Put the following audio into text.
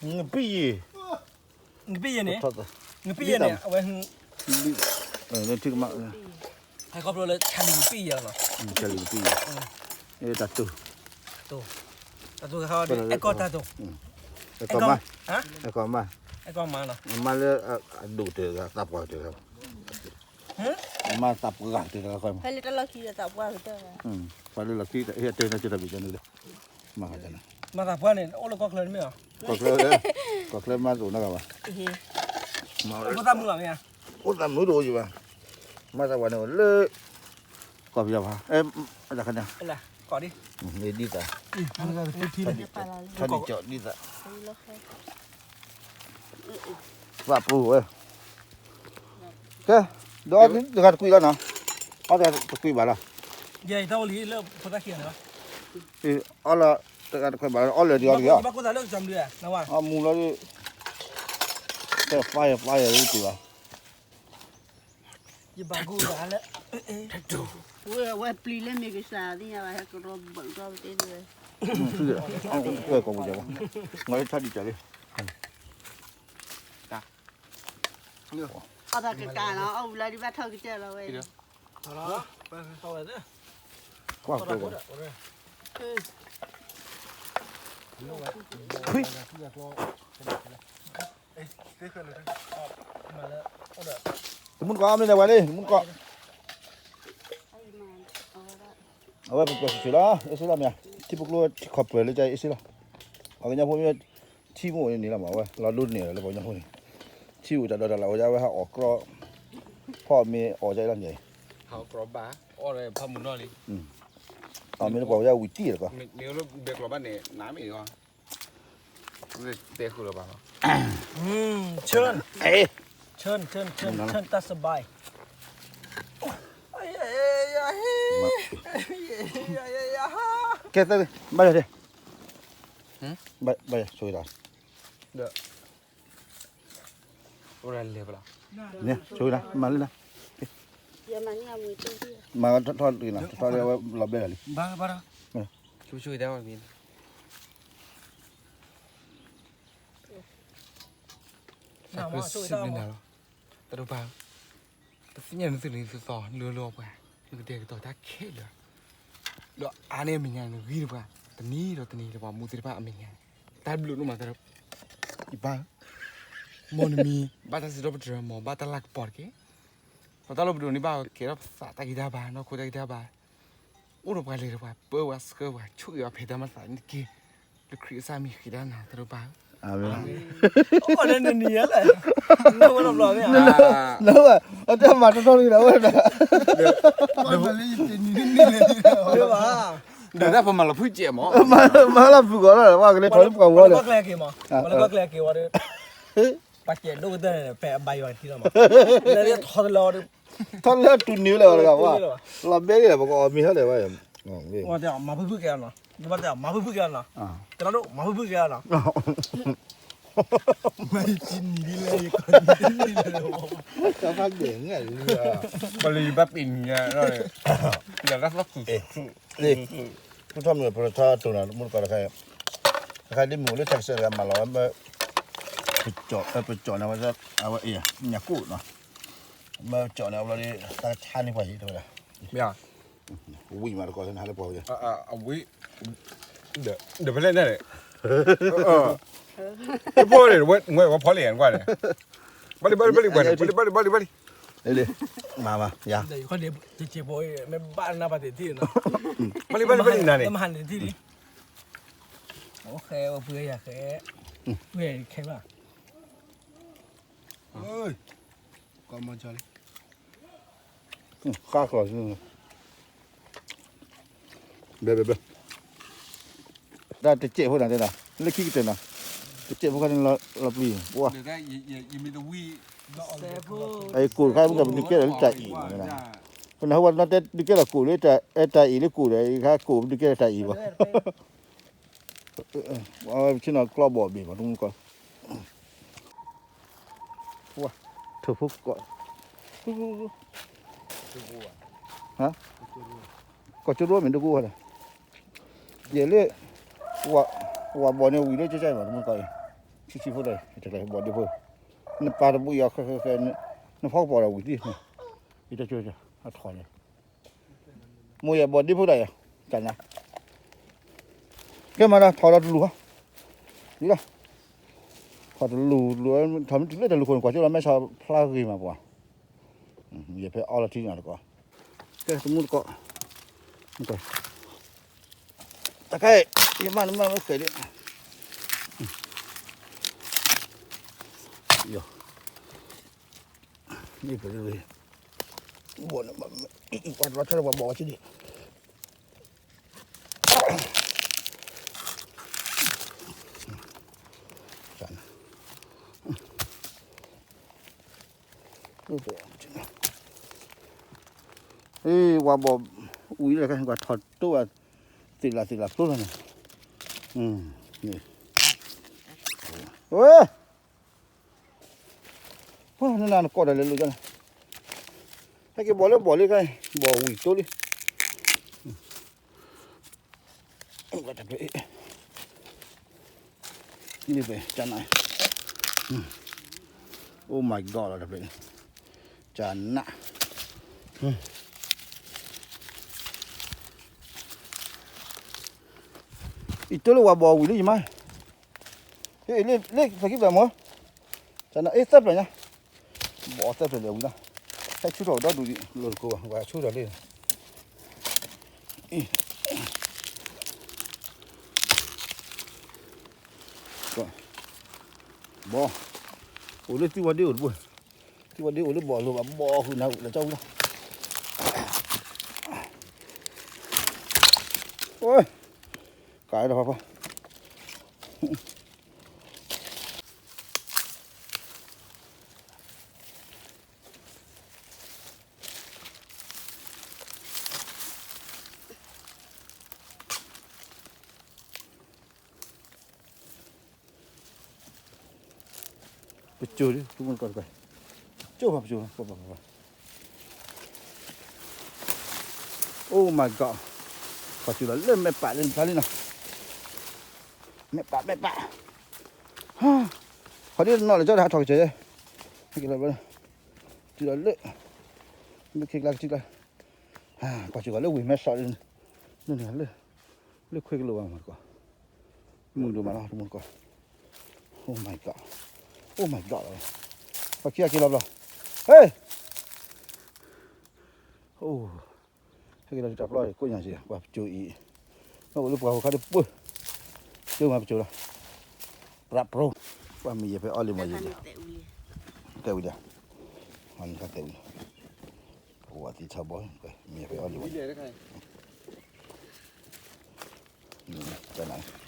ငပံၣ်ယဲၢ်, ငပံၣ်ယဲၢ်န့ၣ်, ငပံၣ်ယဲၢ်န့ၣ် အဝဲ, လၢထံကမၣ်, ဟဲခီဖျိလၢ Charlie ငပံၣ်ယဲၢ်လီၤ, Charlie ငပံၣ်ယဲၢ်, တၢ်တိၢ်, တၢ်တိၢ်, အဲၣ်ကီၢ်တၢ်တိၢ်, အဲၣ်ကီၢ်မး, အဲၣ်ကီၢ်မး, အဲၣ်ကီၢ်မးလီၤ, မၤလၢအဒိၣ်တဂၤ သးပှၢ်တဂၤ, မၤသးပှၢ်တဂၤ, ဖဲလၢလီၢ်ခံတၢ်ဘံၣ်ကန့ၣ်ဒီး မၤသးပှၢ်န့ၣ် အိၣ်လၢကီၢ်ချၢန့ၣ်မ့ၢ်ဧါ, ကီၢ်ချၢ, ကီၢ်ချၢမၤသးနီတဂၤဘၣ်, အိၣ်သးမုာ်ဘၣ်မ့ၢ်ဧါ, အိၣ်သးမုာ်တအိၣ်ယံၤဘၣ်, မၤသးပှၢ်န့ၣ်လၢ ကီၢ်ပယီၤဘၣ်, တၢ်ခါန့ၣ်, ဒ်သး, ဒ်သး, သးပူၤဝဲ, ကဲ, ဒီးတဂၤတကွံာ်လီၤနီၤ, အီၣ်တဂၤတကွံာ်ဘၣ်လီၤ, အီၣ်လီၤ, တဂၤတကွံာ်ဘၣ်လီၤ, အီၣ်လၢာ်တဂၤတဂ့ၤ, အီၣ်မူလီၤ, တၢ် fire fire တတုၤဘၣ် ယဘၣ်ဂိၢ်ဘၣ်လၢ ဝဲပျံၤလၢမ့ၢ်ကစၢ်သ့ၣ်ညါဘၣ် ဟဲကရီဘၢၣ်ကီၢ်ပသ့ၣ်ဝဲ, ကီၢ်ပူၤကီၢ်ပူၤ, ငါထီၣ်ဒံးကၢ်လံ, အီၣ်တၢ်ကကၢ်နီၤ အီၣ်ဝံၤလီၤဒ်ဘၣ်ထီၣ်ကစၢ်လီၤဝဲ, ကွၢ်ကွၢ်, တမုၢ်တကိးမ့ၢ်လဲၤဝဲလံ တမုၢ်တကိး, အဝဲပပှဲၤဆူၣ်ဆူၣ်လီၤ အ့ၣ်စ့လီၤမ့ၢ်, ထံဖိကျိထံခီၣ်ပှဲၤလၢကအဲၣ်စ့လီၤ, ပှၤကညီဖိမ့ၢ်, ထံမ့ၢ်အိၣ်န့ၣ်လီၤမး အဝဲလီၤဒိန့ၣ်လၢပှၤကညီဖိန့ၣ်, ထံအိၣ်တၢ်ဒိးတၢ်လၢ်အိၣ်ယါ အဝဲဟးအီၣ်ကြီ, ဖီၣ်မ့ၢ်အီၣ်ယါလီၤန့ၣ်, အီၣ်မ့ၢ်လၢပှၤကညီဝံၤတံၢ်လီၤကီး, တဲဃုာ်လီၤဘၣ်လီၤ, ဆၢ, ဆၢ, ဆၢ, ဆၢ, ဆၢ, တၢ်စဘၢၣ်, ကဲ, ဘၣ်ယၤ, ဘၣ်ယၤ, ဆိၣ်ဂ့ၤတၢ်, ဆိၣ်ဂ့ၤတၢ်, မၤလၢနၤ, မၤထီၣ်လံနၤ, ထီၣ်လံအဝဲလီၤဘျဲၣ်တၢ်လံ, ဆိၣ်ဂ့ၤတၢ်, သးကစံးနၤလီၤ, တၢ်ဒိၣ်ပၢ်, ပသ့ၣ်ညါနသုလံသုသီလၢလၢပှၤ, နကတဲာ်ကတီၤတၢ်ခဲလၢာ်, ဒီးအါန့ၢ်အမဲာ်ညါနဂံၢ်တပှၤ, တနံၤဒီးတနံၤဒီးပှၤမူသ့ၣ်တဖၣ်အမဲာ်ညါ, တၢ်ဘျုးဒိၣ်မးတၢ်, ယပၢ်, မ်နမံၤ, ဘၣ်တၢ်စံးထီၣ်ပတြၢၤ မ်ဘၣ်တၢ်လၤကပီၤတက့ၢ်, ပတၢ်လီၢ်ပဒိၣ်န့ၣ်ဘၣ်ကဲထီၣ်ပသးတၢ်ဂံၢ်တၢ်ဘါ နီၢ်ခိတၢ်ဂံၢ်တၢ်ဘါ အိၣ်ဒီးပှၤလဲၤဒီးပှၤ ပၢပှၤဆှၢပှၤ ဆိၣ်ဂ့ၤပှၤဖဲတၢ်မၤသးန့ၣ်တက့ၢ်. လၢခရံာ်အစၢ်မံၤဃ့တၢ်နၤ တၢ်ဒိၣ်ပၢ်ဧၢ. အဝဲ, နဝဲ, အတၢ်မၤတီတီလံဒီးဝဲဒၣ်, ဒီးတၢ်ပမၤလီၤဖုၣ်ကဲးမး, မၤလီၤဖုၣ်ကီးလီၤ ပှၤကလဲၤထီၣ်လၢပှၤဝီဒီး, ပှၤကလဲၤက့ၤဝဲဒီး, ပှၤကဲးဒိၣ်ကတၢၢ်န့ၣ် ဖဲအဘါယွၤထံလီၤမး, လၢထီၣ်လၢအီၤဒီး, ထီၣ်လၢတူၢ်နံၤလၢၤဝဲတဂၤဘၣ်, လီၤဘဲလံ ပကအီၣ်မ့ၤထီၣ်လဲၣ်ဘၣ်, မၤဖုၣ်ဖုၣ်ကဲးနီၤ, မၤဖုၣ်ဖုၣ်ကဲးနီၤ, ကလီဒိၣ် မၤဖုၣ်ဖုၣ်ကဲးနီၤ, မၤယတံၤနံၤလံလဲၣ်, ပှၤလၢယဘၣ်ပ့ၤနံၤညါ, ယတၢ်သီၣ်ခုၣ်, ဃုထီၣ်မုၢ်ပထီၣ်တိၢ်နီၤ မူတကီၢ်တခါ, တခါဒ်မုၢ်လၢထးကစၢၢ်တဂၤမၤလီၤဝဲ, ပကၠီၣ်, ပကၠီၣ်န့ၣ်ဝဲ, အဝဲအံၤ, ညၣ်ကိၣ်နီၤ, မ့ၢ်ကၠီၣ်န့ၣ် အဘျီဒီး တၢ်ကဆါန့ၢ်ပှၤယံၤတဲဝဲဒၣ်, မ့ၢ်, ဝံၤမးတကီၢ်လၢနဟးလၢပှၤဝံၤ, အဝံၤ, ဒီးဖဲလဲၣ်န့ၣ်, တဘီန့ၣ်, ဝဲဖီလံကွၢ်န့ၣ်, ဘၣ်လံဘၣ်လံဘၣ်လံဘၣ်လံ, မၤမၤ, ယၤ, မ့ၢ်ဘၣ်နၤပှၤတထံၣ်နီၤ, ဘၣ်လံဘၣ်လံဘၣ်လံနၤန့ၣ်, မဟါန့ၣ်တထံၣ်လံ, အိၣ်ဃဲဝဲပှဲၤယၤဃဲ, ပှဲၤခဲဘၣ် ကီမီလံ, ဃါကျီၤ, ဘဲဘဲဘဲ, တၢ်တစဲးဖိနၤတဲနၤ, လၢခံကတၢၢ်နၤ, တစဲးဖိခါန့ၣ်လီၤပျံၤ, ပှၤ, အကိၣ်တခါမ့ၢ်ကဒုးကဲလီၤလၢတၢ်အံၤ, ပနၢ်ဟူဘၣ်နီၢ်တဲဒုးကဲလီၤကိၣ်လၢတၢ်အံၤလၢကိၣ်ဒီး ယခါကိၣ်ဒုးကဲလီၤတၢ်အံၤဘၣ် ပဆ့ၣ်နီၤကျီဘီၣ်ဘ့ၣ်မး တမူတကီၢ်, ထိၣ်ဖိကိး, ကိးကၠိရိမ့ၢ်ဒိကိးဝဲဒၣ်, ယဲလၢ, ဝၤဘီၣ်န့ၣ်ဝံၤလၢကၠၢ်ကၠၢ်မး တမူတကီၢ်အံၤ, ဆံးဆံးဖိဒီး တကျဲဘီၣ်ဒ့ဖိ, နပာ်တဘူၣ်အီၤဃဲဃဲဃဲ, နဖီကပီၤဒီးဝံၤတံၢ်, ယတကၠိအထီၣ်န့ၣ်, မိၢ်ယဘီၣ်ဒ့ဖိဒီးယၤ, တၢ်နါ, ကဲမၤဒီးထီၣ်ဒီးတလူၢ်ဟီ, လီၤ, ထီၣ်တလူၢ်, ထီၣ်မ့ၢ်တုၤလၢတလူၢ်ခိၣ်န့ၣ် ကွၢ်ကၠိလီၤ မဲဆီဖျါဂ့ၤမးပှၤ, ယဖဲအီလီၤထံန့ၣ်တကီး, ကဲတမူတကီး, တခါ, ယမၤနမၤမ့ၢ်ဃဲးဒံး, ယ, ယပလံ, ဘီၣ်န့ၣ်, ပှၤတဘၣ်ထဲလၢပှၤဘီၣ်ဝဲဆံဒံး, ဝၤဘီၣ်ဝံၤလၢ ပှၤထီၣ်တိၢ်ဘၣ်, သ့ၣ်လၢသ့ၣ်လၢဖျိလီၤန့ၣ်, ဝဲ, နနၤနကိးဒီးလဲၤလိာ်ကန့ၣ်, ဟဲက့ၤဘီၣ်လၢဘီၣ်လံခါ, ဘီၣ်ဝံၤတိၢ်လံ, တဖျၢၣ်အံၤ, န့ၣ်ဖဲကနၣ်, Oh my God လီၤတဖျၢၣ်အံၤ, ကနၣ်, အံၤတိၢ်လၢဝၤဘီၣ်ဝံၤလံယမါ, လၢသးကံၢ်ပျၢ်မ့ၢ်, ကနၣ်အ့ၣ်သၢဖျၢၣ်ညါ, ဘီၣ်သၢဖျၢၣ်လဲၤဝံၤလီၤ, ဟဲဆူထီၣ်ဒီဒူၣ်ဒံး လိၣ်တကိးဘၣ် ဝဲဆူထီၣ်လံ ဘီၣ်, အိၣ်လၢသံဝါဒ့အိၣ်တဘိ, သံဝါဒ့အိၣ်လၢဘီၣ်လိၤဘၣ်ဘီၣ်ဃုာ်နၤအိၣ်လၢကၠီဝံၤလီၤ, ကးဒီးဖးဖး ပစိၤဒ် တမူတကိးတကိး, ကၠိဖးပစိၤ, Oh my God, ပှၤစိၤလီၤလၢမဲာ်ပာ်လၢနဖျါလံနီၤ, မဲာ်ပာ်မဲာ်ပာ်, ဟါ, ပှၤဒ်တနီၤလၢကၠီတဟးထီၣ်ကစၢ်ယဲ, ဟဲက့ၤလီၤဘျီ, တုၤလီၤလၢ, လၢခံကျါကထံကျါ, ပှၤစိၤဂၤလၢဝ့ၢ်မဲဆီးလံ, လၢန့ၣ်လၢ, လၢခွဲကလိာ်ဘၣ်မးတကိး, မုၢ်ဒိၣ်မးလီၤ တမူတကိး, Oh my God, Oh my God လီၤ, ပှၤခံဂၤက့ၤလီၤဘျီ, ဟဲ အိၣ်, ဟဲက့ၤလီၤတၢ်ပျီကိးညါက့ၤ ပှၤပစိၤအံၤ, အိၣ်လၢပှၤဟိခါဒ်ပှၤ, ကၠိမးပစိၤလီၤ, ပြးပြိ, ပှၤမ့ၢ်ယဲဖဲအီလံၤမးယဲ, တဲဝံၤဒီး, မ့ၢ်ခါတဲဝံၤ, ပဝဲသံထီဘီ, မ့ၢ်ယဲဖဲအီလံၤမး, ကနၣ်